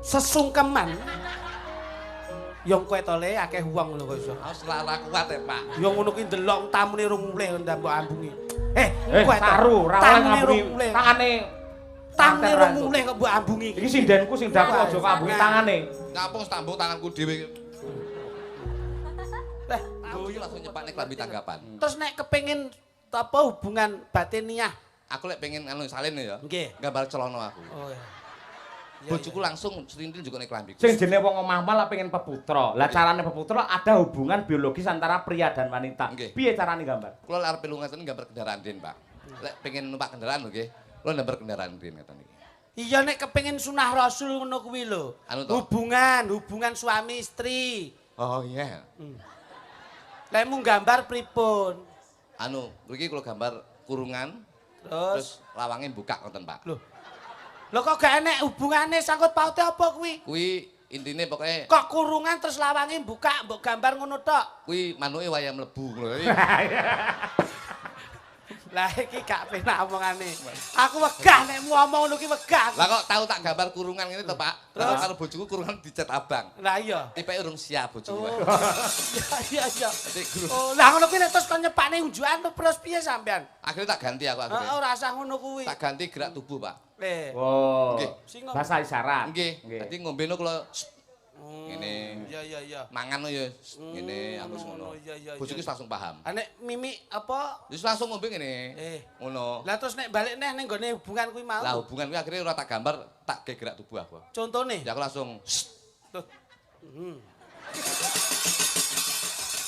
Sesungkeman. Yo kowe to le akeh wong lho kok iso. Aku ora kuat ya, Pak. Yo ngono kuwi ndelok tamune rung mulih ndak mbok ambungi. Eh, saru ora oleh ngambungi tangane. Tamune rung mulih kok mbok ambungi. Iki sindenku sing daku aja kok ambungi tangane. Ngapung tambung tanganku dhewe. Lah, guyu langsung nyepakne klambi tanggapan. Terus nek kepengin apa hubungan batiniah? Aku lek pengen anu salin ya. Nggih. Gambar celana aku. Oh iya. Bojoku langsung srintil juga nek klambiku. Sing jenenge wong omah malah pengen peputra. Lah carane peputra ada hubungan biologis antara pria dan wanita. Piye carane gambar? Kula lek arep lunga ngaten gambar kendaraan den, Pak. Lek pengen numpak kendaraan lho nggih, kula gambar kendaraan den ngaten iki. Iya nek kepengin sunah rasul ngono kuwi lho. Hubungan suami istri. Oh iya. Lek mung gambar pripun? Anu, mriki kula gambar kurungan terus lawange buka ngoten, Pak. Lho. Lho kok gak enek hubungane sangkut paute apa kuwi? Kuwi intine pokoke kok kurungan terus lawange buka mbok gambar ngono tok. Kuwi manuke wayah mlebu ngono. Lah iki gak penak omongane. Aku wegah nek ngomong ngono ki wegah. Lah kok tau tak gambar kurungan ngene to, Pak? Terus karo bojoku kurungan dicat abang. Lah iya. Tipeke urung siap bojoku. Iya iya. Oh, lah ngono kuwi nek terus kon nyepakne unjukan terus piye sampean? Akhirnya tak ganti aku akhirnya. Heeh, ora usah ngono kuwi. Tak ganti gerak tubuh, Pak. Oh. Bahasa isyarat. Nggih. Dadi ngombeno kula ngene. Iya iya iya. Mangan ya ngene aku ngono. Bojoku langsung paham. Ah nek mimik apa? Wis langsung ngombe ngene. Ngono. Lah terus nek balik neh ning nggone hubungan kuwi mau. Lah hubungan kuwi akhirnya ora tak gambar, tak gawe gerak tubuh aku. Contone? Ya aku langsung.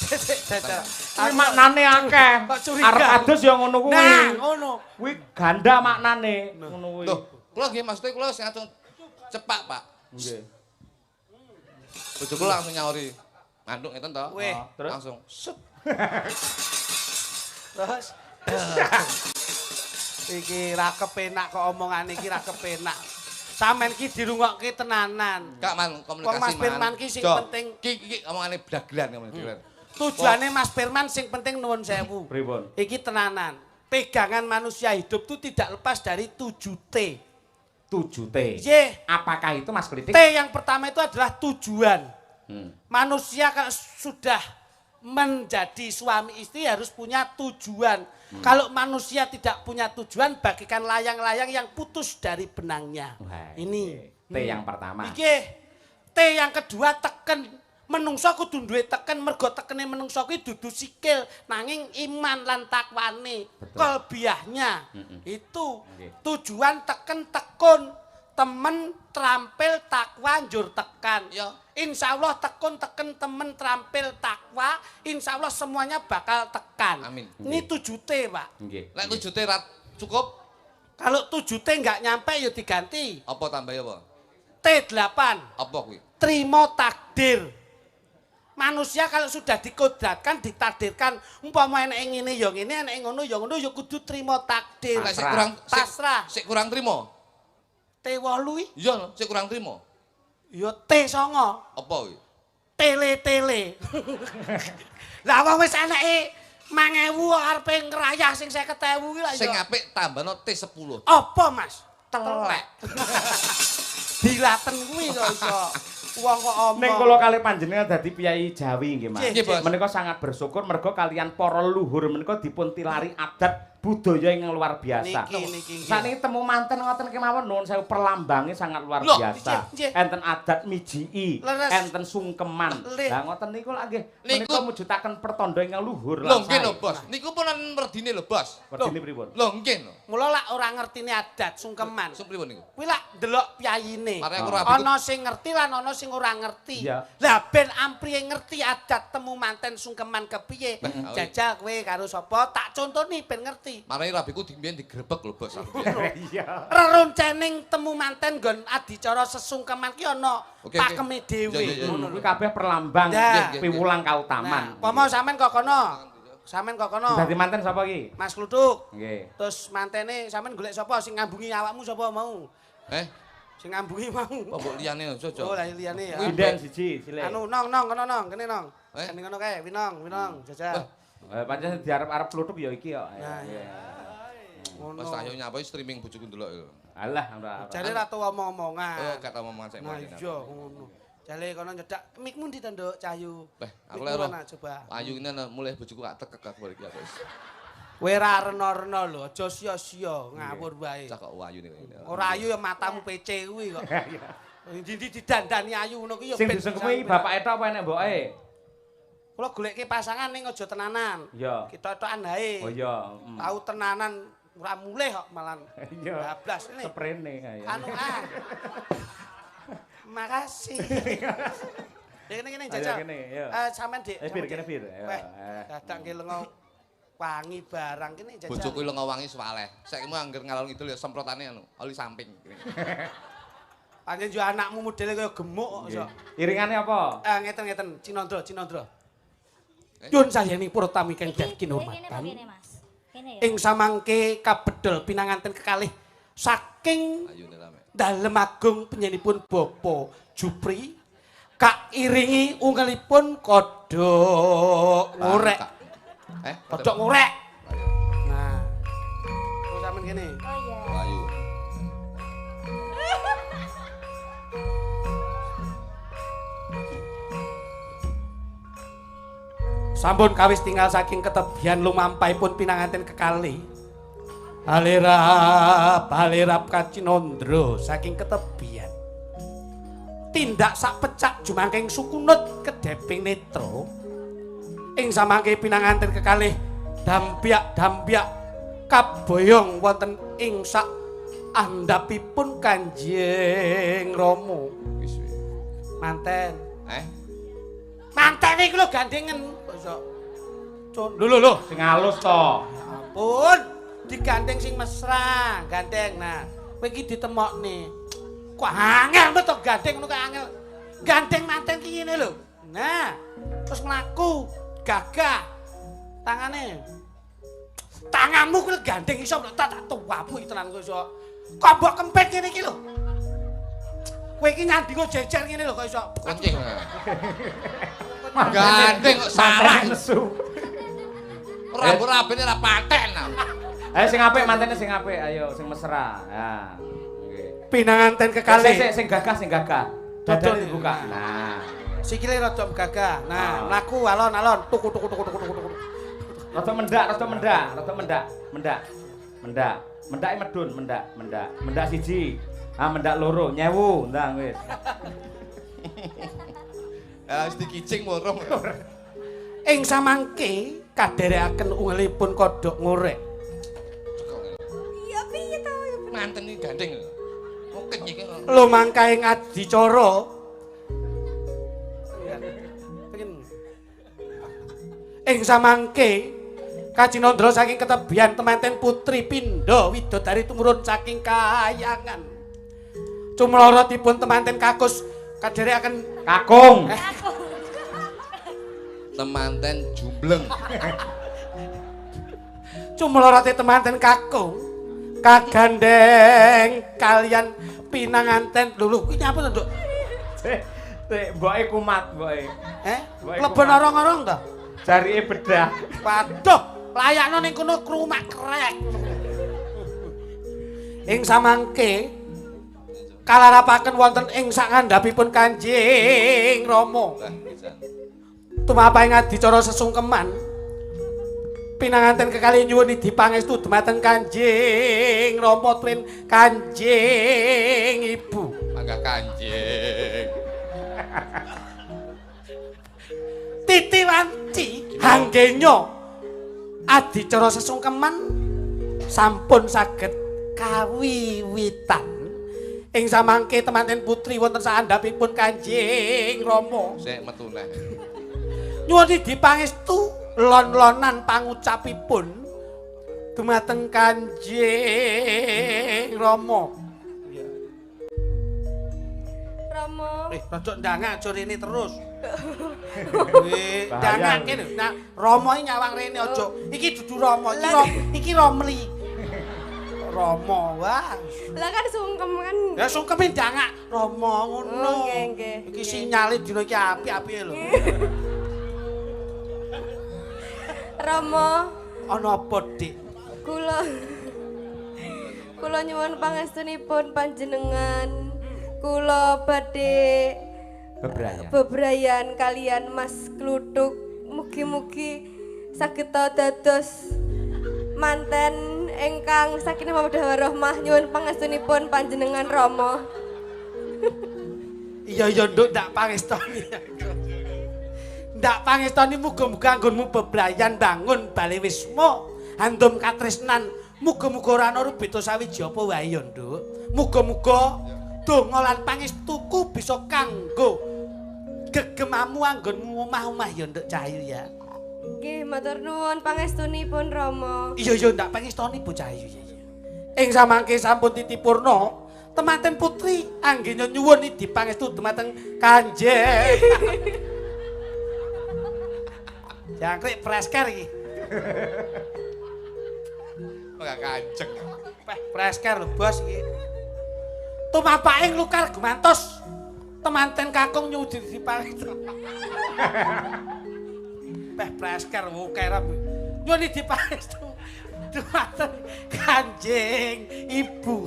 Kuwi maknane akeh. Arep adus ya ngono kuwi. Nah, ngono. Kuwi ganda maknane ngono kuwi. Loh, kula nggih maksude kula sing langsung cepak, Pak. Nggih. Bojoku langsung nyauri. Nganduk ngeten to. Terus langsung set. Terus iki ra kepenak kok omongane iki ra kepenak. Sampeyan ki dirungokke tenanan. Kak man komunikasi Mas Firman ki sing penting ki iki omongane dagelan omongane dagelan. Tujuane Mas Firman sing penting nuwun sewu. Pripun? Iki tenanan. Pegangan manusia hidup itu tidak lepas dari 7T. 7T. Nggih. Apakah itu Mas Klitik? T yang pertama itu adalah tujuan. Manusia kalau sudah menjadi suami istri harus punya tujuan. Kalau manusia tidak punya tujuan bagikan layang-layang yang putus dari benangnya. Wah, ini T yang pertama. Nggih. T yang kedua teken. Menungso kudu duwe teken mergo tekene menungso kuwi dudu sikil nanging iman lan takwane, kolbiahnya. Itu tujuan teken tekun, temen terampil takwa njur tekan. Ya. Insyaallah tekun teken temen terampil takwa, insyaallah semuanya bakal tekan. Amin. Ini 7T, Pak. Nggih. Lek 7T ra cukup? Kalau 7T enggak nyampe ya diganti. Apa tambahe apa? T8. Apa kuwi? Trimo takdir. Manusia kalau sudah dikodratkan, ditakdirkan, umpama enek ngene ya ngene, enek ngono ya ngono, ya kudu trimo takdir. Lek sik kurang pasrah. Sik kurang trimo. T8 iki? Iya, sik kurang trimo. Ya T9. Apa kuwi? Tele-tele. Lah wong wis eneke 1000 kok arepe ngrayah sing 50.000 kuwi lak ya. Sing apik tambahno T10. Apa, Mas? Telek. Dilaten kuwi kok iso. Wong kok omong. Ning kula kali panjenengan dadi priyayi Jawi nggih, Mas. Nggih, Menika sangat bersyukur mergo kalian para leluhur menika dipun tilari adat budaya ingkang luar biasa. Niki. Sakniki temu manten ngoten kemawon nuwun sewu perlambange sangat luar biasa. Enten adat mijiki, enten sungkeman. Lah ngoten niku lak nggih menika mujudaken pertanda ingkang luhur lan. Lho nggih lho, Bos. Niku pun werdine lho, Bos. Werdine pripun? Lho nggih lho. Mula lak ora ngertine adat sungkeman. Sung pripun niku? Kuwi lak ndelok piyayine. Ana sing ngerti lan ana sing ora ngerti. Lah ben ampriye ngerti adat temu manten sungkeman kepiye? Jajal kowe karo sapa tak contoni ben ngerti. Marai rabiku mbiyen digrebek lho, Bos. Iya. Reroncening temu manten nggon adicara sesungkeman ki ana pakeme dhewe. Ngono kuwi kabeh perlambang piwulang kautaman. Nah, pomo sampean kok kono. Sampean kok kono. Dadi manten sapa iki? Mas Kluthuk. Nggih. Terus mantene sampean golek sapa sing ngambungi awakmu sapa mau? Eh? Sing ngambungi mau. Apa mbok liyane aja, aja. Oh, lah liyane ya. Sinden siji, silih. Anu nong nong kono nong, kene nong. Kene kono kae, winong, winong, jajal. Pancen diarep-arep kluthuk ya iki kok. Nah, iya. Ngono. Wis ayo nyapa streaming bojoku ndelok lho. Alah ora. Jare ra tau omong-omongan. Oh, gak tau omongan sik. Nah iya ngono. Jale kono nyedak mikmu ndi to, Nduk, Cahyu? Beh, aku lek coba. Ayu ngene mulih bojoku gak tekek aku iki aku wis. Kowe ra rena-rena lho, aja sia-sia ngawur wae. Cah kok ayu niku. Ora ayu ya matamu PC kuwi kok. Ndi-ndi didandani ayu ngono kuwi ya sing disungkemi bapake tok apa enek mboke? Kula goleke pasangan ning aja tenanan. Iya. Kita-tokan wae. Oh iya. Tau tenanan ora mulih kok malan. Iya. Bablas ini. Seprene kaya. Anu ah. Makasih. Kene kene jajal. Sampean Dik. Bir kene bir. Weh, dadak ki lenga wangi barang kene jajal. Bojoku lenga wangi swaleh. Saiki mu angger ngalor ngidul ya semprotane anu, oli samping. Pancen yo anakmu modele kaya gemuk kok iso. Iringane apa? Ngeten-ngeten, Cinandra, Cinandra. Nyun sayeni para tami kang den kinurmatan. Ing samangke kabedhel pinanganten kekalih saking Dalem Agung penyanipun Bapak Jupri kairingi ungelipun kodhok ngorek. Kodhok ngorek. Nah. Kok sampean kene? Oh iya. Ayu. Sampun kawis tinggal saking ketebian lumampahipun pinanganten kekalih. Alirap, alirap Kacinandra saking ketebian. Tindak sak pecak jumangking sukunut kedheping netra. Ing samangke pinanganten kekalih dampyak-dampyak kaboyong wonten ing sak andhapipun Kanjeng Rama. Manten. Manten iku lho gandengen kok iso. Lho lho lho, sing halus to. Ampun. Digandeng sing mesra, gandeng. Nah, kowe iki ditemokne. Kok angel metu gandeng ngono kok angel. Gandeng manten ki ngene lho. Nah, terus mlaku gagah tangane. Tanganmu kuwi gandeng iso tak tuwapu iki tenan kowe iso. Kok mbok kempit ngene iki lho. Kowe iki nyandinga jejer ngene lho kok iso. Kencing. Gandeng kok salah nesu. Rambut-rambutnya ora paten. Ayo sing apik mantene sing apik, ayo sing mesra. Ya. Nggih. Pinanganten kekalih. Sik sing gagah sing gagah. Dadane dibuka. Nah. Sikile rada gagah. Nah, mlaku alon-alon tuku tuku tuku tuku tuku. Rada mendak, rada mendak, rada mendak, mendak. Mendak. Mendake medun, mendak, mendak. Mendak siji. Ah, mendak loro, nyewu, ndang wis. Ya wis dikicing morong. Ing samangke kadherekaken ungelipun kodhok ngorek. Iya piye to? Manten iki gandeng lho. Mungkin iki. Lumangkaing adicara. Ing samangke Kacinandra saking ketebian temanten putri pindha widodari tumurun saking kayangan. Cumlorotipun temanten kakus kadherekaken kakung. Temanten jumbleng. Cumlorote temanten kakung kagandeng kalian pinanganten lho kuwi nyapa to, Nduk? Sik, mboke kumat mboke. Kleben orong-orong to? Jarike bedah. Waduh, layakno ning kono krumak krek. Ing samangke kalarapaken wonten ing sakngandhapipun Kanjeng Rama. Tumapahing adicara sesungkeman pinanganten kekalih nyuwun idhi pangestu dumateng Kanjeng Rama tuwin Kanjeng Ibu. Panggah Kanjeng. Titi wanci hanggenya adicara sesungkeman sampun saged kawiwitan. Ing samangke temanten putri wonten saandhapipun Kanjeng Rama. Sik metu neh. Nyuwun idhi pangestu lon-lonan pangucapipun dumateng Kanjeng Rama. Rama. Rada ndangak aja rene terus. Ndangak kene. Nah, Rama iki nyawang rene aja. Iki dudu Rama, iki Romli. Rama wah. Lah kan sungkem kan. Ya sungkeme ndangak Rama ngono. Nggih, nggih. Iki sinyale dina iki apik-apike lho. Rama. Ana apa, Dik? Kula. Kula nyuwun pangestunipun panjenengan. Kula badhe bebrayan kalian Mas Kluthuk. Mugi-mugi saged dados manten ingkang sakinah mawaddah warahmah. Nyuwun pangestunipun panjenengan Rama. Iya iya nduk ndak pangestoni. Ndak pangestoni muga-muga anggonmu bebrayan bangun bale wisma handum katresnan. Muga-muga ora ana rubeda sawiji apa wae ya nduk. Muga-muga donga lan pangestuku bisa kanggo gegemamu anggonmu omah-omah ya nduk Cahyu ya. Nggih, matur nuwun pangestunipun Rama. Iya iya ndak pangestoni bocah ayu ya. Ing samangke sampun titipurna, temanten putri anggene nyuwun idi pangestu dumateng Kanjeng. Jangkrik presker iki. Ora kanjeng. Peh presker lho bos iki. Tumapake nglukar gumantos. Temanten kakung nyuwun idi pangestu. Peh presker kerem. Nyuwun idi pangestu dumateng Kanjeng Ibu.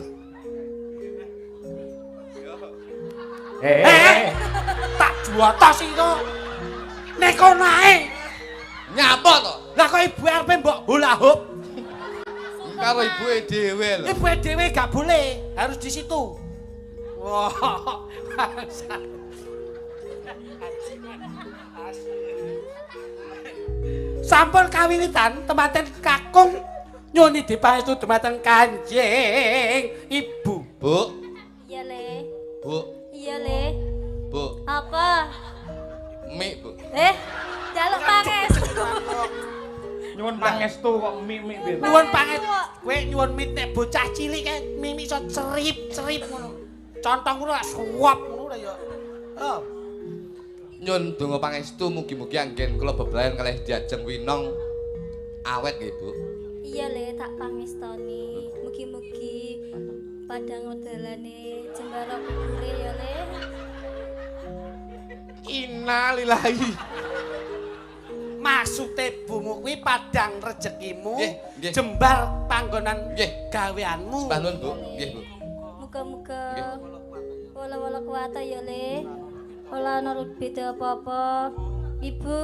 Tak juata sih to. Nek kono ae. Nyapa to? Lah kok ibu arepe mbok hula hoop? Karo ibuke dhewe lho. Ibuke dhewe gak boleh, harus di situ. Wah. Sampun kawiwitan temanten kakung nyuwun dipangestu dumateng Kanjeng Ibu. Bu. Iya, Le. Bu. Iya, Le. Bu. Apa? Mie, Bu. Jaluk pangestu. Nyuwun pangestu kok mie-mie piye? Nyuwun pangestu. Kowe nyuwun mie nek bocah cilik kae mie iso cerip-cerip ngono. Contong ngono suwap ngono ya. Oh. Nyuwun donga pangestu mugi-mugi anggen kula bebrayan kalih Diajeng Winong awet nggih, Bu. Iya, Le, tak pangestoni. Mugi-mugi padang dalane jembara kubure ya, Le. Innalillahi. Maksude bumu kuwi padang rejekimu, jembar panggonan gaweanmu. Sembah nuwun, Bu. Nggih, Bu. Muga-muga wala-wala kuwata ya, Le. Ora ana beda apa-apa. Ibu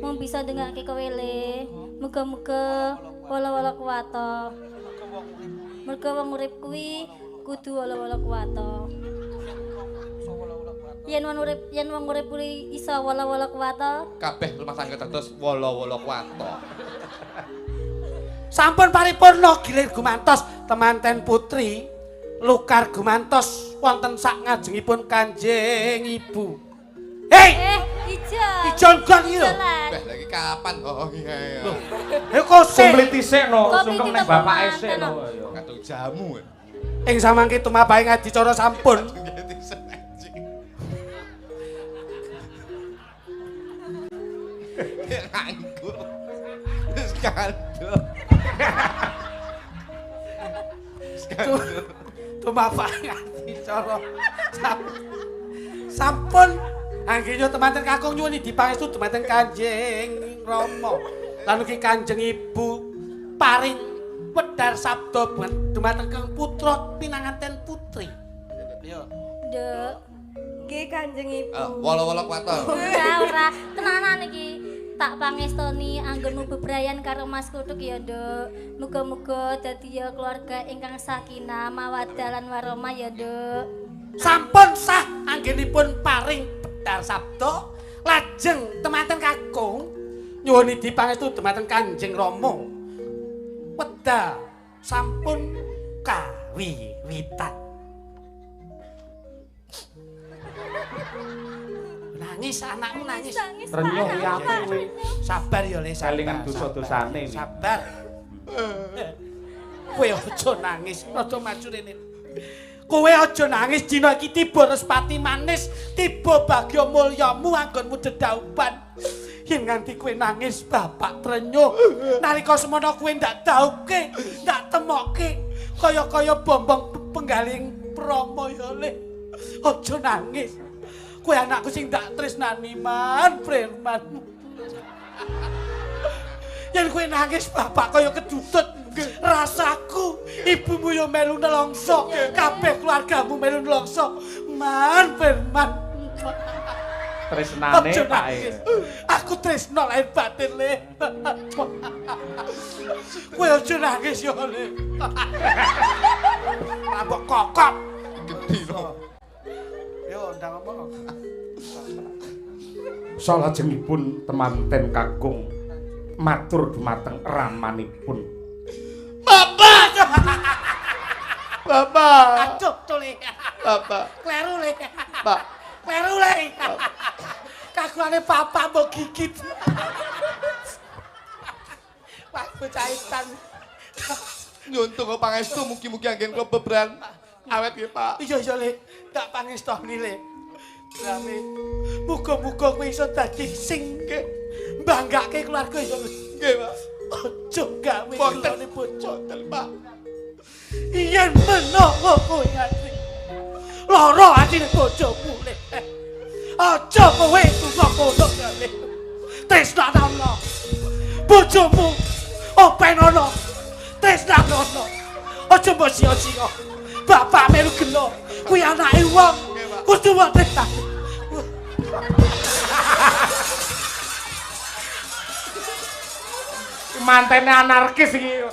mung bisa ndongake kowe, Le. Muga-muga wala-wala kuwata. Mergo wong urip kuwi kudu wala-wala kuwata. Yen wong urip kuwi iso wala-wala kuwata, kabeh rumah tangga dados wala-wala kuwata. Sampun paripurna gilir gumantos temanten putri lukar gumantos wonten sak ngajengipun Kanjeng Ibu. Hei! Ijo. Ijo nggon iki lho. Beh, lagi kapan? Oh iya. Lho, kok komplit isik no, sungkem ning bapake sik no. Kadung jamu. Ing samangke tumapahe ngadicara sampun. Nganggur. Wis kandel. Tumapahe ngadicara sampun. Anggene temanten kakung nyuwun dipangestu dumateng Kanjeng Rama. Lan ugi Kanjeng Ibu paring wedhar sabda dumateng kang putra pinanganten putri. Yo. Nduk. Nggih Kanjeng Ibu. Wala-wala kuwata. Ora ora, tenanan iki. Tak pangestoni anggonmu bebrayan karo Mas Kluthuk ya, Nduk. Muga-muga dadi ya keluarga ingkang sakinah, mawaddah lan warahmah ya, Nduk. Sampun sah anggenipun paring bedhar sabda lajeng temanten kakung nyuwun dipangestu dumateng Kanjeng Rama. Wedal sampun kawiwitan. Nangis anakmu nangis. Renyuh ya aku kowe. Sabar ya Le, sabar. Kelingan dosa-dosane. Sabar. Kowe aja nangis, rada maju rene. Kowe aja nangis dina iki tiba respati manis, tiba bagya mulyamu anggonmu dedaupan. Yen nganti kowe nangis bapak trenyuh. Nalika semono kowe ndak daupke, ndak temokke, kaya-kaya bombong penggaling Prama ya Le. Aja nangis. Kowe anakku sing ndak tresnani man, preman. Yen kowe nangis bapak kaya kedudut. Rasaku ibumu yo melu nelongso, kabeh keluargamu melu nelongso. Man Firman. Tresnane Pak. Aku tresno lahir batin le. Kowe aja nangis yo le. Rambok kokok. Gedhi no. Yo ndang ngomong. Salajengipun temanten kakung matur dumateng ramanipun. Bapak. Bapak. Aduh tole. Bapak. Kleru le. Pak. Kleru le. Kaguane papa mbok gigit. Wah, bocah edan. Nyuwun tunggu pangestu mugi-mugi anggen kula beberan awet nggih, Pak. Iya iya le, tak pangestoni le. Rame. Muga-muga kowe iso dadi sing mbanggake keluarga ya. Nggih, Pak. Aja gawe golone bojo, Pak. Yen menawa kowe ati lara atine bojomu le. Aja kowe tunggu kono le. Tresnanono. Bojomu openono. Tresnanono. Aja mbok sia-sia. Bapak melu gelo. Kuwi anake wong. Kudu mbok tresnani. Mantene anarkis iki.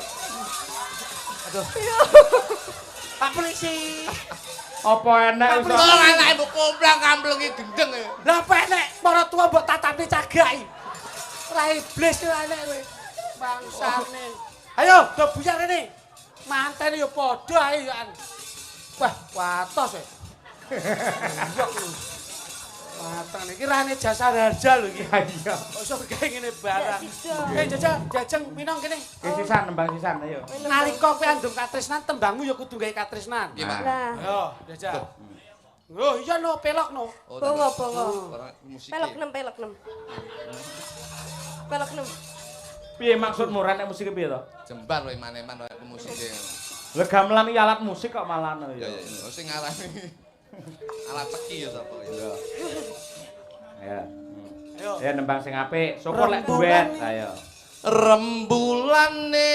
Aduh. Pak polisi. Apa enek iso? Ora anake mbok komplang kamplengi gendeng. Lah apa enek para tuwa mbok tatapi cagaki. Ora iblis ora enek kowe. Bangsane. Ayo do buyar rene. Mantene yo padha ae yo. Wah, watos e. Matang iki rane jasa harja lho iki. Iya. Kok iso gawe ngene barang. Jajal, jajeng minong kene. Ki sisan nembang sisan ayo. Nalika kowe andung katresnan tembangmu ya kudu gawe katresnan. Nggih, Pak. Yo, jajal. Oh, iya no pelok no. Bongo, bongo. Pelok 6, pelok 6. Pelok 6. Piye maksudmu ra nek musike piye to? Jembar lho eman-eman kaya musike. Lah gamelan iki alat musik kok malah ya. Ya ya, sing ngarani alat ceki ya sapa ya. Ya. Ayo. Ya nembang sing apik, syukur lek duet. Ayo. Rembulane.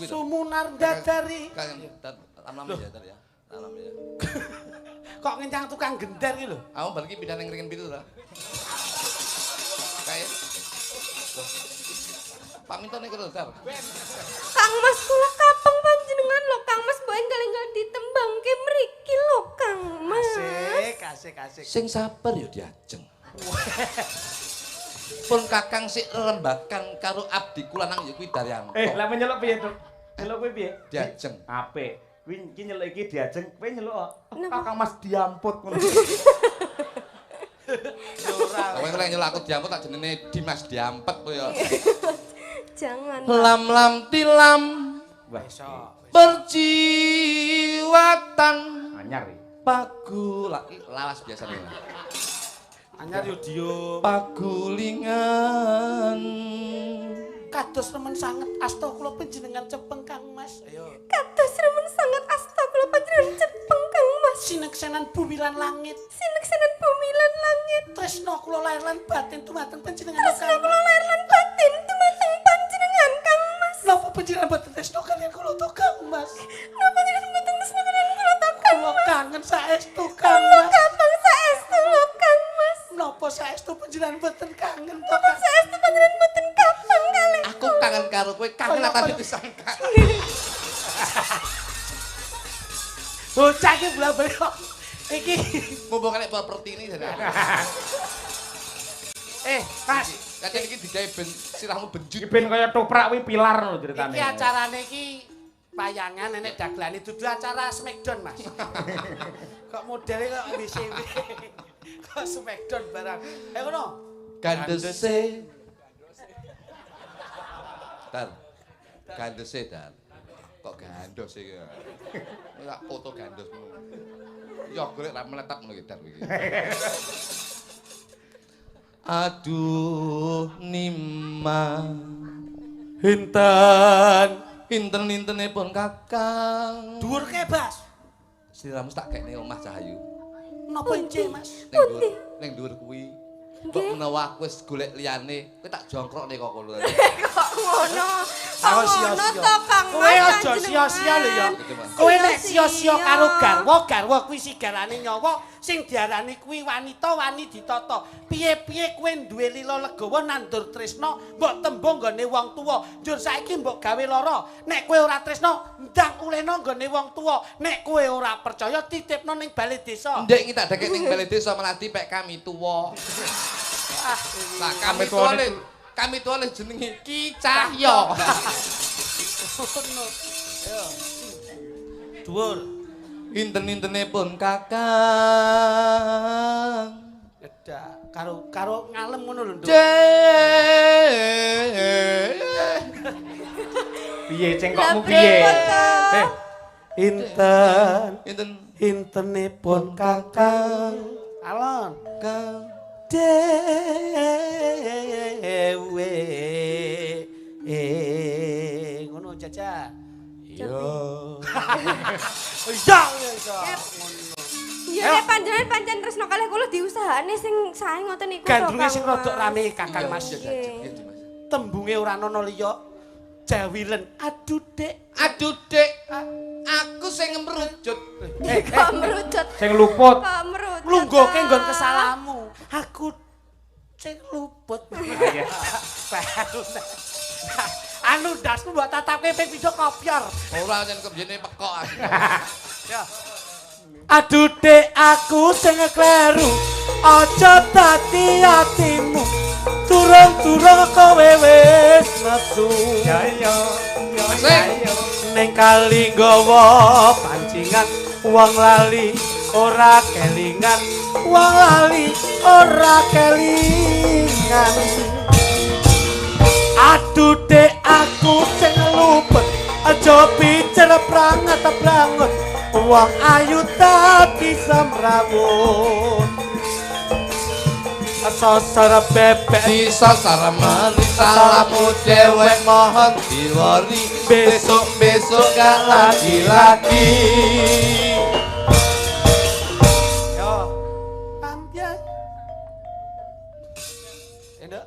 Sumunar dadari. Lam-lam ya tadi ya. Lam ya. Kok ngencang tukang gender iki lho. Aku bar iki pindah ning ringin 7 ta. Kae. Pak Minto niku lho, Dar. Kang Mas kula kapeng panjenengan lho, Kang Mas mbok enggal-enggal ditembangke mriki lho, Kang Mas. Asik, asik, asik. Sing sabar ya diajeng. Pun Kakang sik rembakan karo abdi kula nang ya kuwi Daryanto. Lah menyeluk piye, Duk? Nyeluk kuwi piye? Diajeng. Apik. Kuwi iki nyeluk iki diajeng, kowe nyeluk Kakang Mas diamput ngono. Ora. Kowe lek nyeluk aku diamput tak jenenge Dimas Diampet kowe ya. Jangan. Lam-lam tilam. Wah, perjiwatan anyar iki. Pagu lawas biasane. Anyar yo dio. Pagulingan. Kados remen sanget asta kula panjenengan cepeng Kang Mas. Ayo. Kados remen sanget asta kula panjenengan cepeng Kang Mas. Sineksenan bumi lan langit. Sineksenan bumi lan langit. Tresna kula lahir lan batin dumateng panjenengan Kang. Tresna kula lahir lan batin dumateng panjenengan Kang Mas. Napa panjenengan boten tresna kaliyan kula to Kang Mas? Napa panjenengan boten tresna kaliyan kula to Kang Mas? Kula kangen saestu Kang Mas. Kula kapang saestu lho Kang Mas. Napa saestu panjenengan boten kangen to? Napa saestu panjenengan boten kapang kalih? Aku kangen karo kowe, kangen atane pisan Kang. Bocah iki blabel kok. Iki mumpung nek properti ini jane. Mas, Kadang iki digawe ben sirahmu benjut. Iki ben kaya toprak kuwi pilar lho ceritane. Iki acarane iki payangan enek dagelane dudu acara Smackdown, Mas. Kok modele kok WCW. Kok Smackdown barang. Eh ngono. Gandese. Dar. Gandese, Dar. Kok gandos iki. Ora foto gandos ngono. Ya golek ra meletak ngono iki Dar iki. Aduh nima hinten hinten-hintenipun Kakang. Dhuwur ke, Bas. Sliramu tak kekne omah Cahayu. Napa ince, Mas? Ning dhuwur kuwi. Kok menawa aku wis golek liyane, kowe tak jongkrokne kok kono. Kok Kok ngono? Kok ngono to, Kang Kowe Mas? aja sia-sia lho ya. Kowe nek sia-sia karo garwa, garwa kuwi sigarane nyawa, sing diarani kuwi wanita wani ditata. Piye-piye kowe duwe lila legawa nandur tresna, mbok tembung nggone wong tuwa. Njur saiki mbok gawe lara. Nek kowe ora tresna, ndang ulehno nggone wong tuwa. Nek kowe ora percaya titipno ning bale desa. Ndek iki tak dekek ning bale desa malah dipek kami tuwa. Ah, Lah kami tuwa le kami tuwa le jenenge Ki Cahya. Ngono. Yo. Dhuwur. Inten-intene pun Kakang. Ngedak karo karo ngalem ngono lho, Nduk. Piye cengkokmu piye? Eh, Inten Inten intenipun Kakang alon Kang dhewe ngono jajah. Yo. Iya iya ngono. Ya nek panjenengan pancen tresno kalih kula diusahakne sing sae ngoten niku to, Gandrunge Kang sing rada Mas. rame Kakang Mas. Iya, Mas. Tembunge ora ana liya. Jawilen aduh Dik. Aduh Dik, aku sing mrujut. Kok merucut? Sing luput. Kok merucut? Lungguhke nggon ta? kesalahanmu. Aku sing luput. Iya. Anu ndasku mbok tatapke ping pindho kopyor. Ora yen kebiyene pekok aku. Ya. Aduh Dek aku sing kleru. Aja dadi atimu. Turung-turung kowe wis nesu. Ya iya. Asik. Ning kali nggawa pancingan wong lali ora kelingan, wong lali ora kelingan. Aduh Dek aku sing luput, aja picer pranget pranget, wong ayu tadi semrawut. Sosor bebek Disasar meni salahmu dewek mohon diwori besok-besok gak lagi-lagi. Yo. Ambyar. Endok.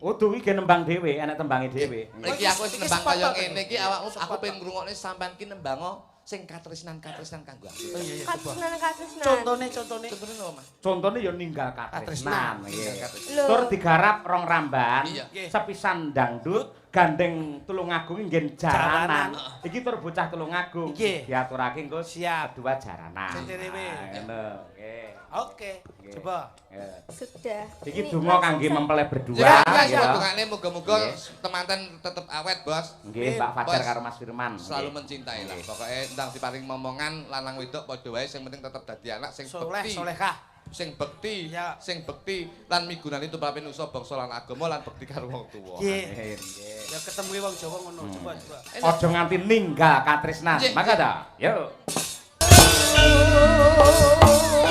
Udu iki nembang dhewe, enek tembange dhewe. Iki aku wis nembang kaya ngene iki awakmu aku pengen ngrungokne sampean ki nembango sing katresnan-katresnan kanggo aku. Oh iya iya coba. Katresnan katresnan. Contone contone. Contone napa, Mas? Contone ya ninggal katresnan. Nggih. Lho. Tur digarap rong ramban, Iya. sepisan dangdut, gandeng Tulungagung nggen jaranan. Iki tur bocah Tulungagung Nggih. diaturake engko Siap. dua jaranan. Sing dhewe. Ah, Ngono, nggih. Oke, Nggih. coba. Nggih. Sudah. Iki Ini donga kangge langsung mempelai berdua. Ya, ya, ya. dongane muga-muga temanten tetep awet, Bos. Nggih, Mbak Fajar Bos. karo Mas Firman. Selalu Nggih. mencintai lah. Pokoke ndang diparing momongan lanang wedok padha wae sing penting tetep dadi anak sing Soleh, bekti. solehah. Sing bekti, Ya. sing bekti lan migunani tumrape nusa bangsa lan agama lan bekti karo wong tuwa. Nggih. Amin, nggih. Ya ketemu wong Jawa ngono, coba coba. Aja nganti ninggal katresnan. Nggih, Mangga ta? Yo.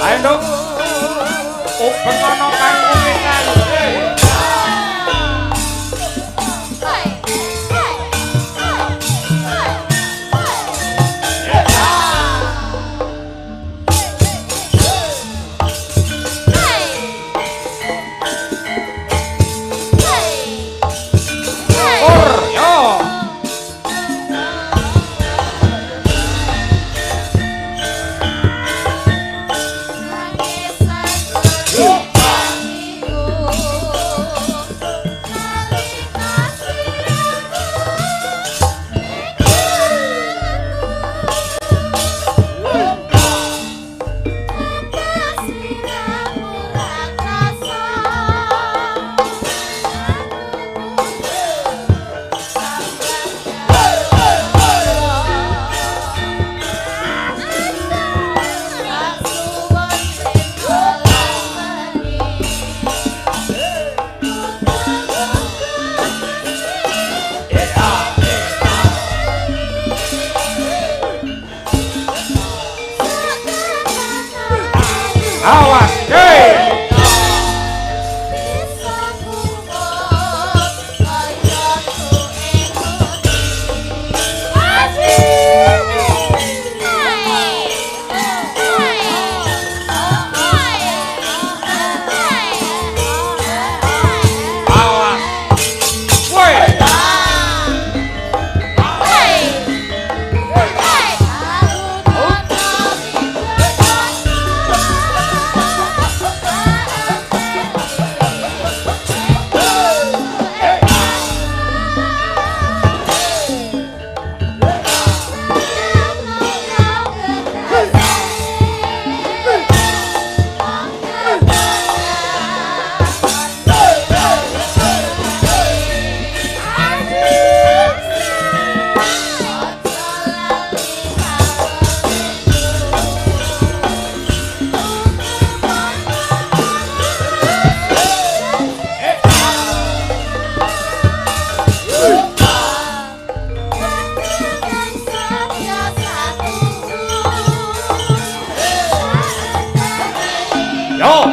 Ayo, Nduk. Ubeng ana kang kuningan. Hai, hai, hai, hai, hai. Hai. Hai. Hai. Ur, yo. Awas, hey. Yo.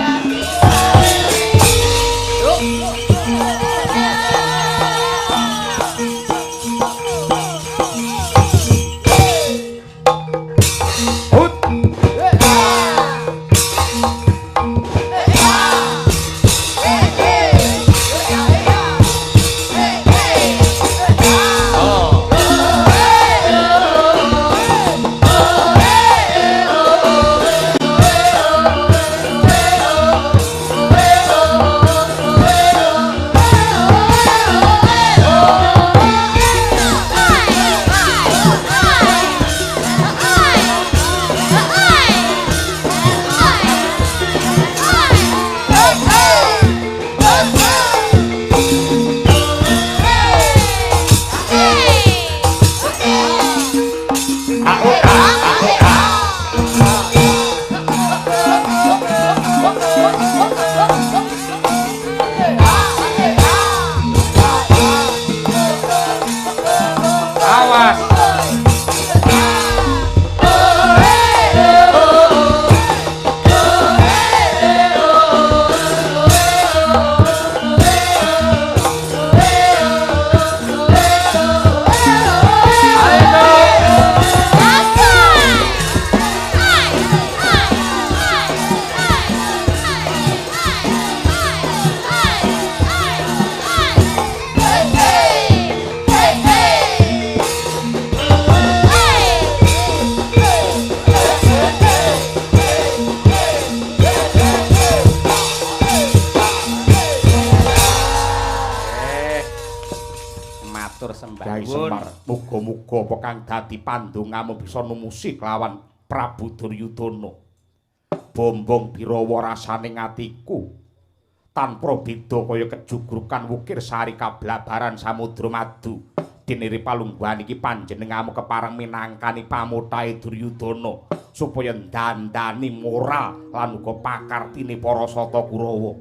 Muga-muga apa kang dadi pandongamu bisa numusi kelawan Prabu Duryudana. Bombong birawa rasane atiku tanpa beda kaya kejugrukan wukir sari kablabaran samudra madu. Diniri palungguhan iki panjenenganmu kepareng minangkani pamutahe Duryudana supaya ndandani moral lan uga pakartine para sata Kurawa.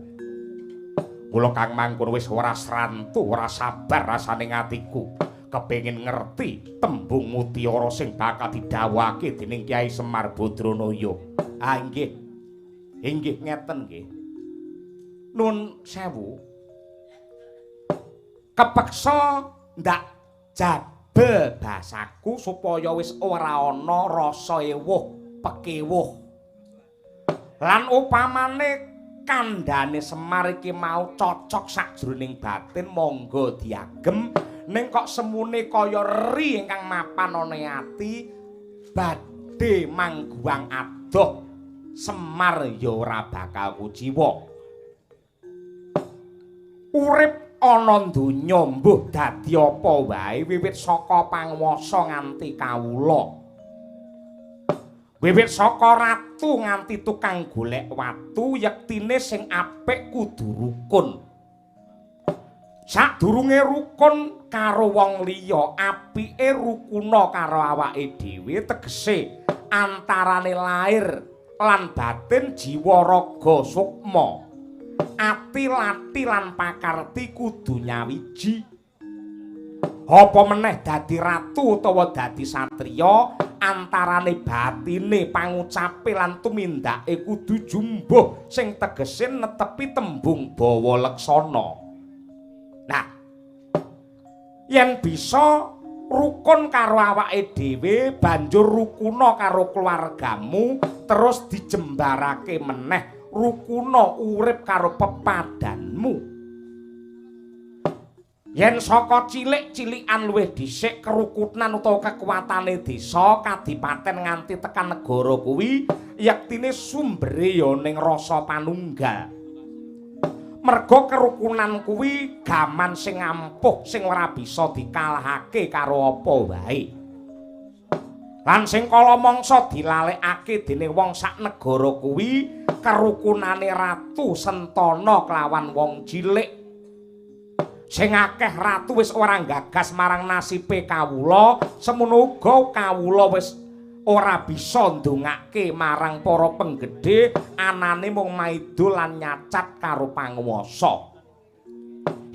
Mula kang mangkono wis ora srantu, ora sabar rasane atiku. Kepengin ngerti tembung mutiara sing bakal didhawuhake dening Kyai Semar Badranaya. Ah nggih. Inggih ngeten nggih. Nun sewu. Kepeksa ndak jabel basaku supaya wis ora ana rasa ewuh pekewuh. Lan upamane kandhane Semar iki mau cocok sakjroning batin monggo diagem. Ning kok semune kaya ri ingkang mapan ana ati badhe mangguang adoh Semar ya ora bakal kuciwa. Urip ana donya mbuh dadi apa wae wiwit saka panguwasa nganti kawula. Wiwit saka ratu nganti tukang golek watu yektine sing apik kudu rukun. Sadurunge rukun karo wong liya, apike rukuna karo awake dhewe tegese antarane lair lan batin jiwa raga sukma. Ati lati lan pakarti kudu nyawiji. Apa meneh dadi ratu utawa dadi satriya, antarane batine, pangucape lan tumindake kudu jumbuh sing tegese netepi tembung bawa leksana. Nah, yen bisa rukun karo awake dhewe, banjur rukuna karo keluargamu, terus dijembarake meneh rukuna urip karo pepadanmu. Yen saka cilik-cilikan luwih dhisik kerukunan utawa kekuatane desa, kadipaten nganti tekan negara kuwi, yektine sumbere ya ning rasa panunggal. Merga kerukunan kuwi gaman sing ampuh sing ora bisa dikalahake karo apa wae. Lan sing kala mangsa dilalekake dening wong sak negara kuwi kerukunane Ratu Sentana kelawan wong cilik. Sing akeh ratu wis ora nggagas marang nasibe kawula, semono uga kawula wis ora bisa ndongake marang para penggedhe, anane mung maido lan nyacat karo panguwasa.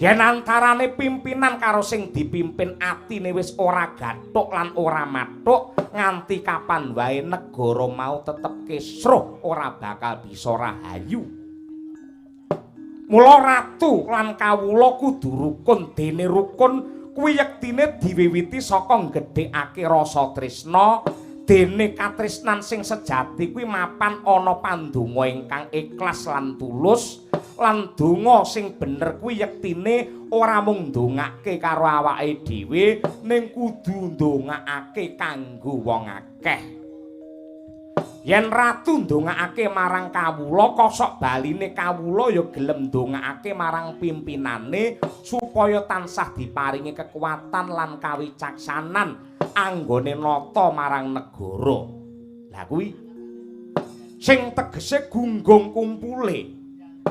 Yen antarane pimpinan karo sing dipimpin atine wis ora gathuk lan ora mathuk, nganti kapan wae negara mau tetep kisruh, ora bakal bisa rahayu. Mula ratu lan kawula kudu rukun, dene rukun kuwi yektine diwiwiti saka nggedhekake rasa tresna, dene katresnan sing sejati kuwi mapan ana pandonga ingkang ikhlas lan tulus. Lan donga sing bener kuwi yektine ora mung ndongake karo awake dhewe, ning kudu ndongakake kanggo wong akeh. Yen ratu ndongakake marang kawula, kosok baline kawula ya gelem ndongakake marang pimpinane supaya tansah diparingi kekuatan lan kawicaksanan anggone nata marang negara. Lah kuwi sing tegese gunggung kumpule,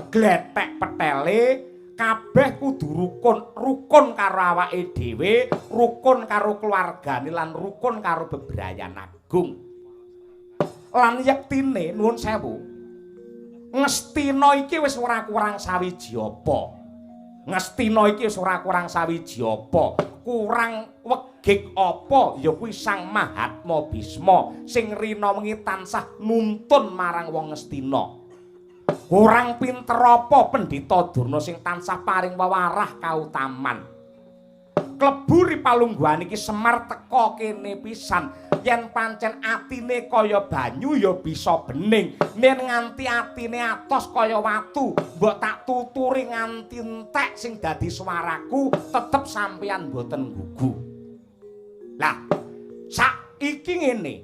glethek petele, kabeh kudu rukun, rukun karo awake dhewe, rukun karo keluargane lan rukun karo bebrayan agung. Lan yektine nuwun sewu, Ngastina iki wis ora kurang sawiji apa. Ngastina iki wis ora kurang sawiji apa, kurang wegik apa, ya kuwi Sang Mahatma Bisma sing rina wengi tansah nuntun marang wong Ngastina. Kurang pinter apa Pendhita Durna sing tansah paring wewarah kautaman. Kleburi palungguhan iki Semar teka kene pisan. Yen pancen atine kaya banyu ya bisa bening, yen nganti atine atos kaya watu, mbok tak tuturi nganti entek sing dadi swaraku tetep sampeyan mboten gugu. Lah saiki ngene,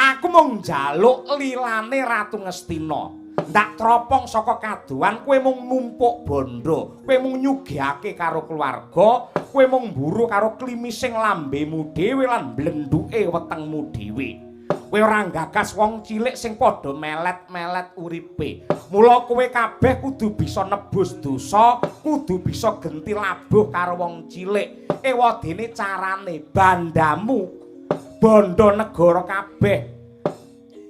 aku mung njaluk lilane Ratu Ngastina. Ndak tropong saka kadohan, kowe mung numpuk bondo, kowe mung nyugihake karo keluarga, kowe mung mburu karo klimising lambemu dhewe lan blendhuke wetengmu dhewe. Kowe ora nggagas wong cilik sing padha melet-melet uripe. Mula kowe kabeh kudu bisa nebus dosa, kudu bisa genti labuh karo wong cilik. Ewadene carane bandamu bondo negara kabeh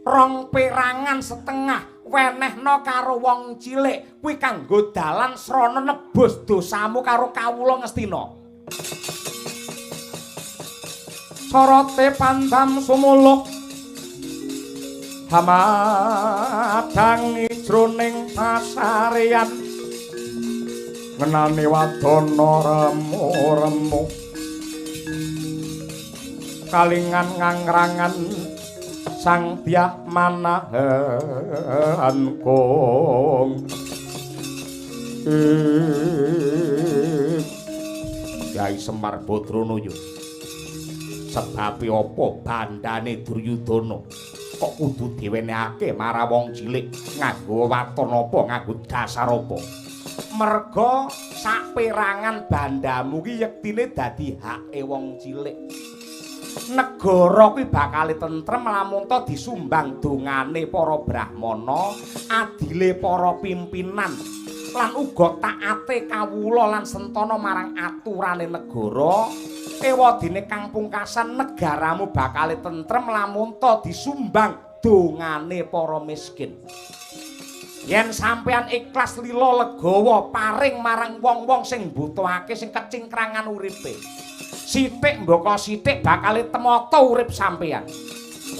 rong perangan setengah wenehno karo wong cilik, kuwi kanggo dalan srana nebus dosamu karo kawula Ngastina. Sorote pandam sumuluh hamadang jroning pasarean, ngenani wadana remu-remu kalingan ngangrangan sang dyah manahan kong. Kyai Semar Badranaya, sebabe apa bandane Duryudana kok kudu diwenehake marang wong cilik nganggo waton apa, nganggo dasar apa? Merga saperangan bandamu ki yektine dadi hake wong cilik. Negara kuwi bakal tentrem lamun ta disumbang dongane para brahmana, adile para pimpinan, lan uga taate kawula lan sentana marang aturane negara. Ewadene kang pungkasan negaramu bakal tentrem lamun ta disumbang dongane para miskin. Yen sampeyan ikhlas lila legawa paring marang wong-wong sing mbutuhake, sing kecingkrangan uripe, sithik mbaka sithik bakal temata urip sampeyan.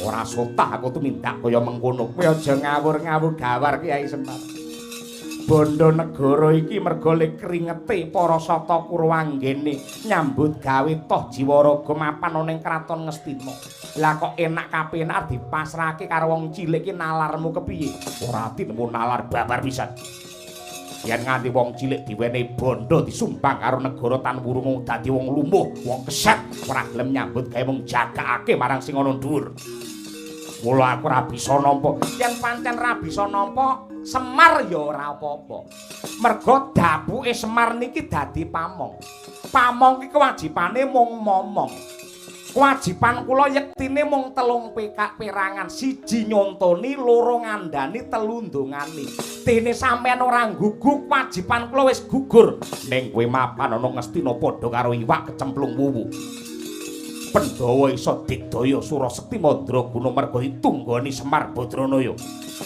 Ora sotah aku tumindak kaya mengkono. Kowe aja ngawur-ngawur gawar Kyai Semar. Bondo negara iki merga le kringete para sata Kurawa anggene nyambut gawe toh jiwa raga mapan ana ing kraton Ngastina. Lah kok enak kapenak dipasrahke karo wong cilik iki nalarmu kepiye? Ora tinemu nalar babar pisan. Yen nganti wong cilik diwenehi bondo disumbang karo negara tan wurung dadi wong lumuh, wong keset, ora gelem nyambut gawe mung jagakake marang sing ana dhuwur. Mula aku ora bisa nampa. Yen pancen ora bisa nampa, Semar ya ora apa-apa. Merga dapuke Semar niki dadi pamong. Pamong ki kewajibane mung momong. Kewajiban kula yektine mung telung perangan, siji nyontoni, loro ngandani, telu ndongani. Dene sampeyan ora gugu, kewajiban kula wis gugur. Ning kowe mapan ana Ngastina padha karo iwak kecemplung wuwu. Pandhawa iso digdaya Surasekti Mandraguna merga ditunggoni Semar Badranaya.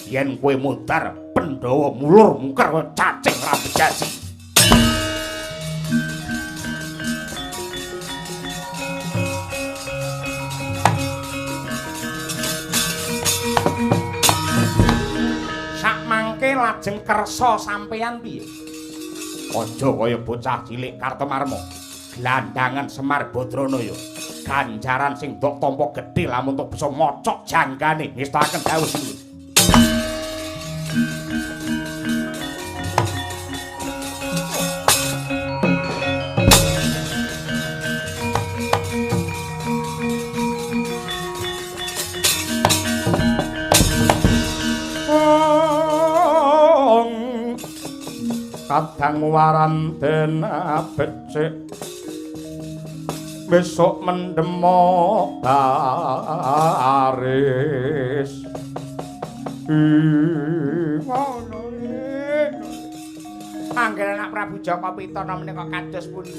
Yen kowe mudhar, Pandhawa mulur mungker kaya cacing ra bejaji. Mengke lajeng kersa sampeyan piye? Aja kaya bocah cilik Kartomarma. Glandangan Semar Badranaya. Ganjaran sing ndok tampa gedhe lamun tok bisa mocok janggane. Ngestakaken dawuh sinuwun. Kadang warandena becik besok mendemo baris. Ngono Angger anak Prabu Jaka Pitana menika kados pundi?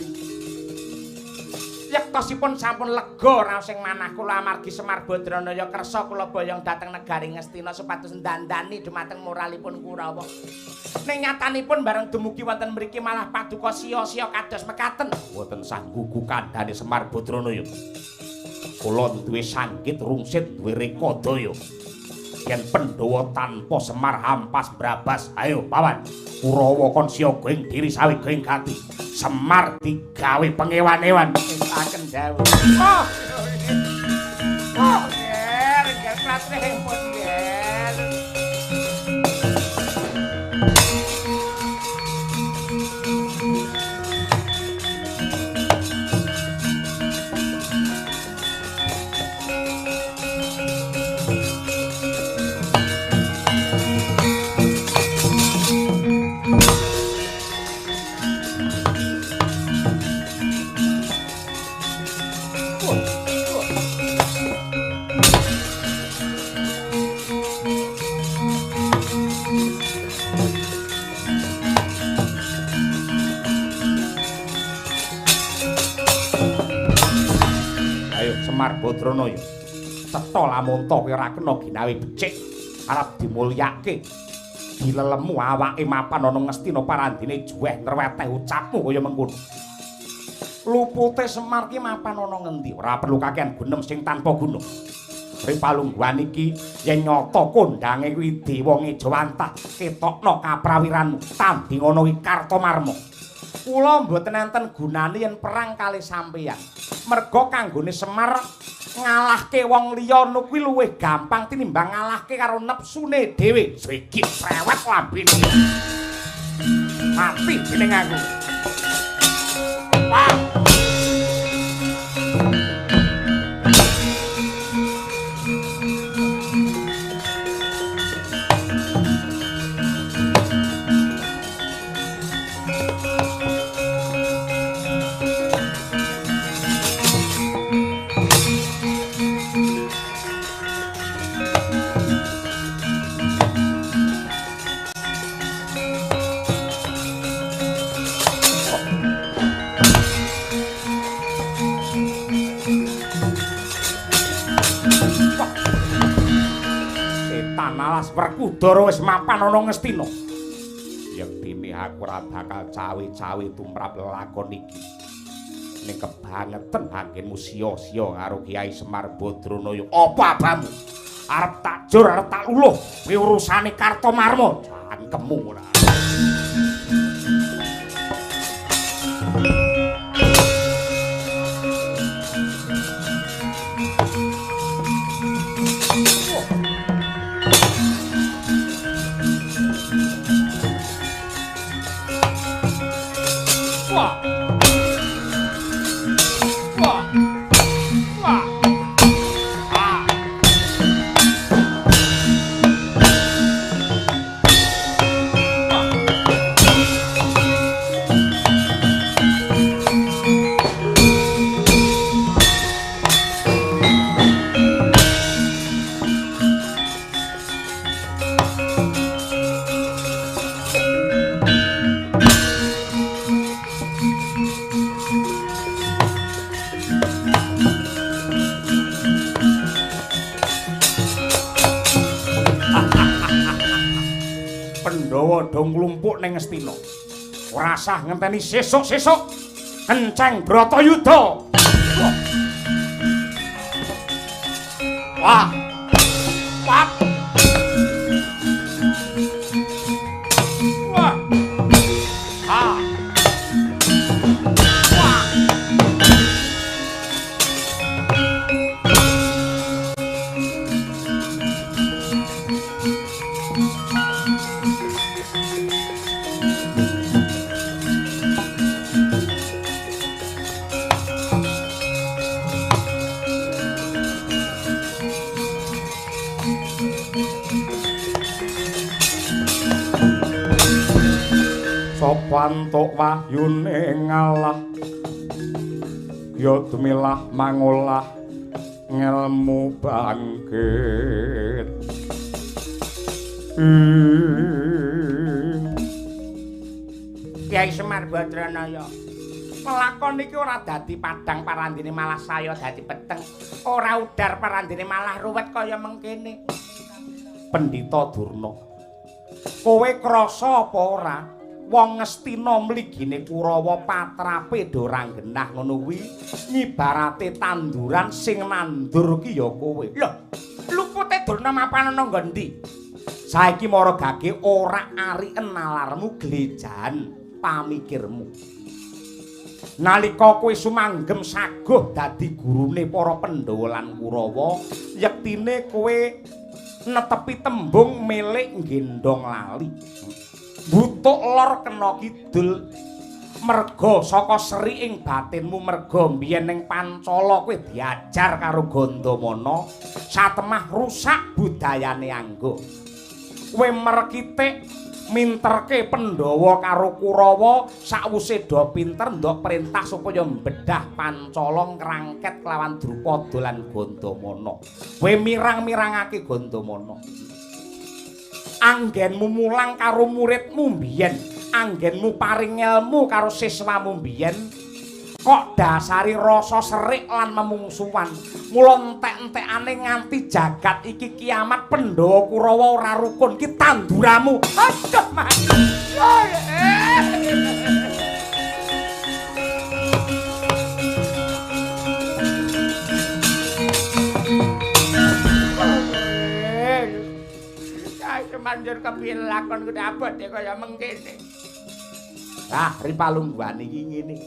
Yektosipun sampun lega raos ing manah kula amargi Semar Badranaya kersa kula boyong dhateng negari Ngastina supados ndandani dumateng moralipun Kurawa. Ning nyatanipun bareng dumugi wonten mriki malah paduka sia-sia kados mekaten. Mboten sah gugu kandhane Semar Badranaya. Kula duwe sanggit rungsit duwe rekodaya. Yen Pandhawa tanpa Semar hampas brabas. Ayo pawan. Kurawa kon siaga ing diri sawiga ing gati. Semar digawe pengewan-ewan. Aken dawuh. Oh. Oh, ger, ger pun ger. Semar Badranaya. Cetha lamun ta kowe ora kena ginawe becik, arep dimulyake. Dilelemu awake mapan ana Ngastina parandene juweh nreweteh ucapmu kaya mengkono. Lupute Semar ki mapan ana ngendi? Ora perlu kakean gunem sing tanpa guna. Ri palungguhan iki yen nyata kondange kuwi dewa ngejawantah ketokno kaprawiranmu tanding ana kuwi Kartomarma. Kula mboten enten gunane yen perang kali sampeyan. Merga kanggone Semar ngalahke wong liya kuwi luwih gampang tinimbang ngalahke karo nepsune dhewe. Srigit prewet lambene. Mati dening aku. Wah. Werkudara wis mapan ana Ngastina. Yektine aku ora bakal cawe-cawe tumrap lelakon iki. Ning kebangeten anggenmu sia-sia karo Kyai Semar Badranaya. Apa abamu? Arep tak jur, arep tak luluh. Kuwi urusane Kartomarma. Cangkemmu ora. Wah. Wah. Wah. Ah. Pandhawa do nglumpuk ning Ngastina. Ora sah ngenteni sesuk-sesuk kenceng Bratayuda. Wah. Wah. Pantuk wahyune ngalah ya dumilah mangolah ngelmu bangkit. Kyai Semar Badranaya, lelakon iki ora dadi padhang parandene malah saya dadi peteng, ora udar parandene malah ruwet kaya mengkene. Pendhita Durna, kowe krasa apa ora wong Ngastina mligine Kurawa patrape do ora genah ngono kuwi ngibarate tanduran sing nandur ki ya kowe. Lho, lupute Durna mapan ana nggon ndi? Saiki mara gage ora ariken nalarmu glejahan pamikirmu. Nalika kowe sumanggem saguh dadi gurune para Pandhawa lan Kurawa, yektine kowe netepi tembung milik nggendong lali. Butuk lor kena kidul merga saka seri ing batinmu, merga mbiyen ning Pancala kowe diajar karo Gandamana satemah rusak budayane anggo. Kowe merkitik minterke Pandhawa karo Kurawa sakwuse do pinter ndok perintah supaya mbedah Pancala ngrangket kelawan Drupada lan Gandamana. Kowe mirang-mirangake Gandamana. Anggenmu mulang karo muridmu mbiyen, anggenmu paring ilmu karo siswamu mbiyen, kok dasari rasa serik lan memungsuhan. Mula entek-entekane nganti jagat iki kiamat Pandhawa Kurawa ora rukun ki tanduramu. Aduh mati. Manjur kepiye lakon kuwi abot kaya mengkene. Ah, ripalungguhan iki ngene.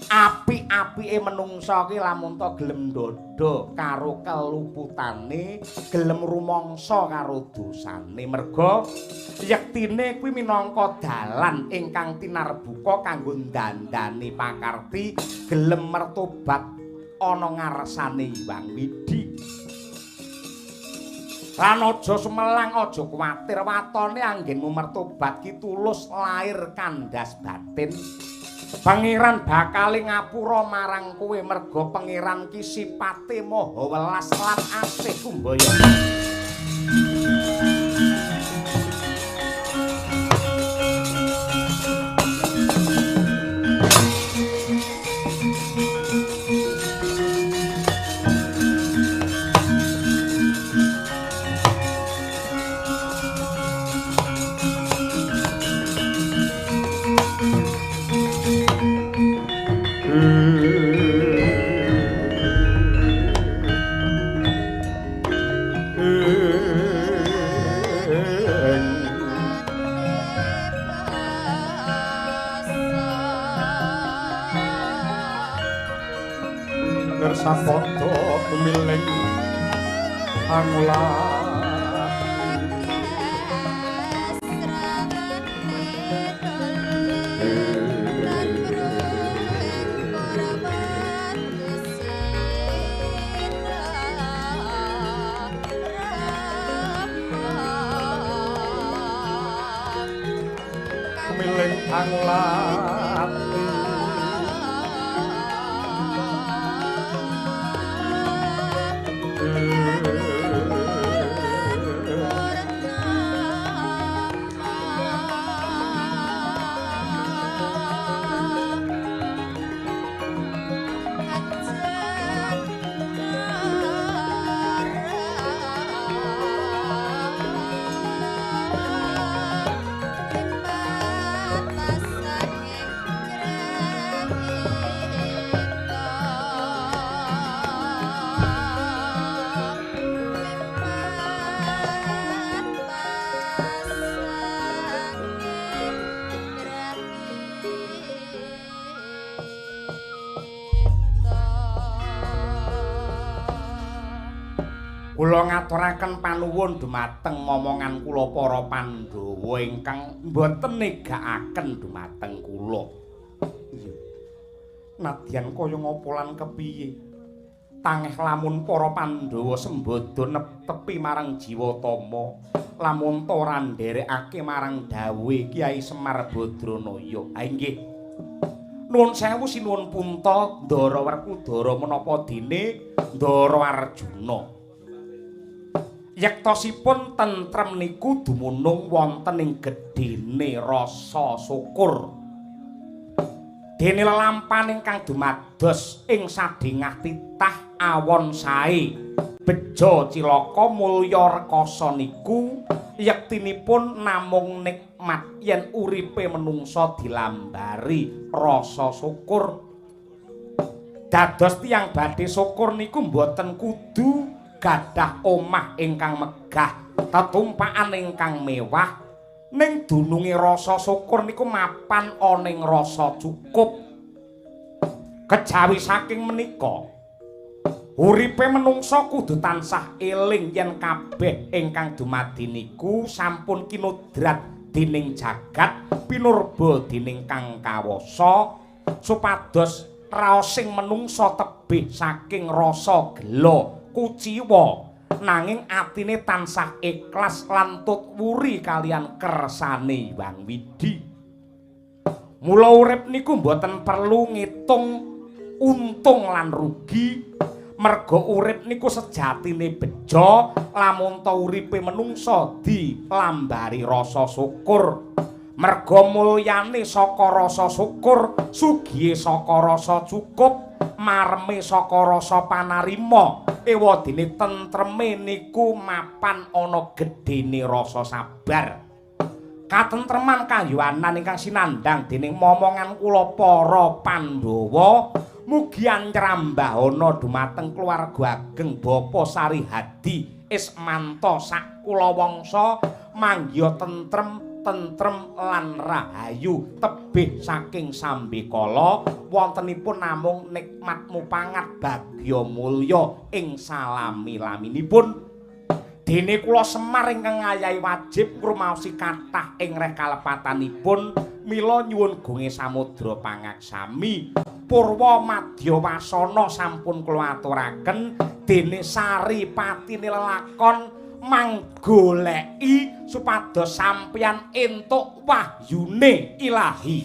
Apik-apike menungsa ki lamun ta gelem ndodho karo keluputane, gelem rumangsa karo dosane. Merga yektine kuwi minangka dalan ingkang tinarbuka kanggo ndandani pakarti gelem mertobat ana ngarsane Hyang Widhi. Lan aja sumelang, aja kuwatir, watone anggenmu mertobat ki tulus lair kandhas batin. Pangeran bakal ngapura marang kowe merga pangeran ki sipate maha welas lan asih kumbaya. Sapada tumiling angulah tumiling angulah. Kula ngaturaken panuwun dumateng momongan kula para Pandhawa ingkang mboten negakaken dumateng kula. Iya. Nadyan kaya ngapa lan kepiye? Tangeh lamun para Pandhawa sembada netepi marang Jiwatama, lamun ta ora nderekake marang dawuhe Kyai Semar Badranaya. Ha inggih. Nuwun sewu sinuwun punta Ndara Werkudara menapa dene Ndara Arjuna. Yektosipun tentrem niku dumunung wonten ing gedhene rasa syukur. Dene lelampahan ingkang dumados ing sadhengah titah awon sae bejo cilaka mulya rekasa niku yektinipun namung nikmat yen uripe menungsa dilambari rasa syukur. Dados tiyang badhe syukur niku mboten kudu gadah omah ingkang megah, tetumpakan ingkang mewah, ning dununge rasa syukur niku mapan ana ing rasa cukup. Kejawi saking menika, uripe menungsa kudu tansah eling yen kabeh ingkang dumadi niku sampun kinodrat dening jagat pinurba dening Kang Kawasa, supados raosing menungsa tebih saking rasa gela kuciwa, nanging atine tansah ikhlas lan tut wuri kalian kersane Hyang Widhi. Mula urip niku mboten perlu ngitung untung lan rugi, merga urip niku sejatine bejo lamun ta uripe menungsa dilambari rasa syukur. Merga mulyane saka rasa syukur, sugihe saka rasa cukup, mareme saka rasa panarima, ewadene tentreme niku mapan ana gedhene rasa sabar. Katentreman kayuwanan ingkang sinandhang dening momongan kula para Pandhawa mugi anyrambahana dumateng keluarga ageng Bapa Sari Hadi Ismanto sak kulawangsa manggiha tentrem tentrem lan rahayu tebih saking sambekala wontenipun namung nikmat mupangat bagya mulya ing salami-laminipun. Dene kula Semar ingkang ngayahi wajib ngrumaosi kathah ing reh kalepatanipun, mila nyuwun gonge samudra pangaksami. Purwa madya wasana sampun kula aturaken, dene sari patine lelakon manggoleki supados sampeyan entuk wahyune ilahi.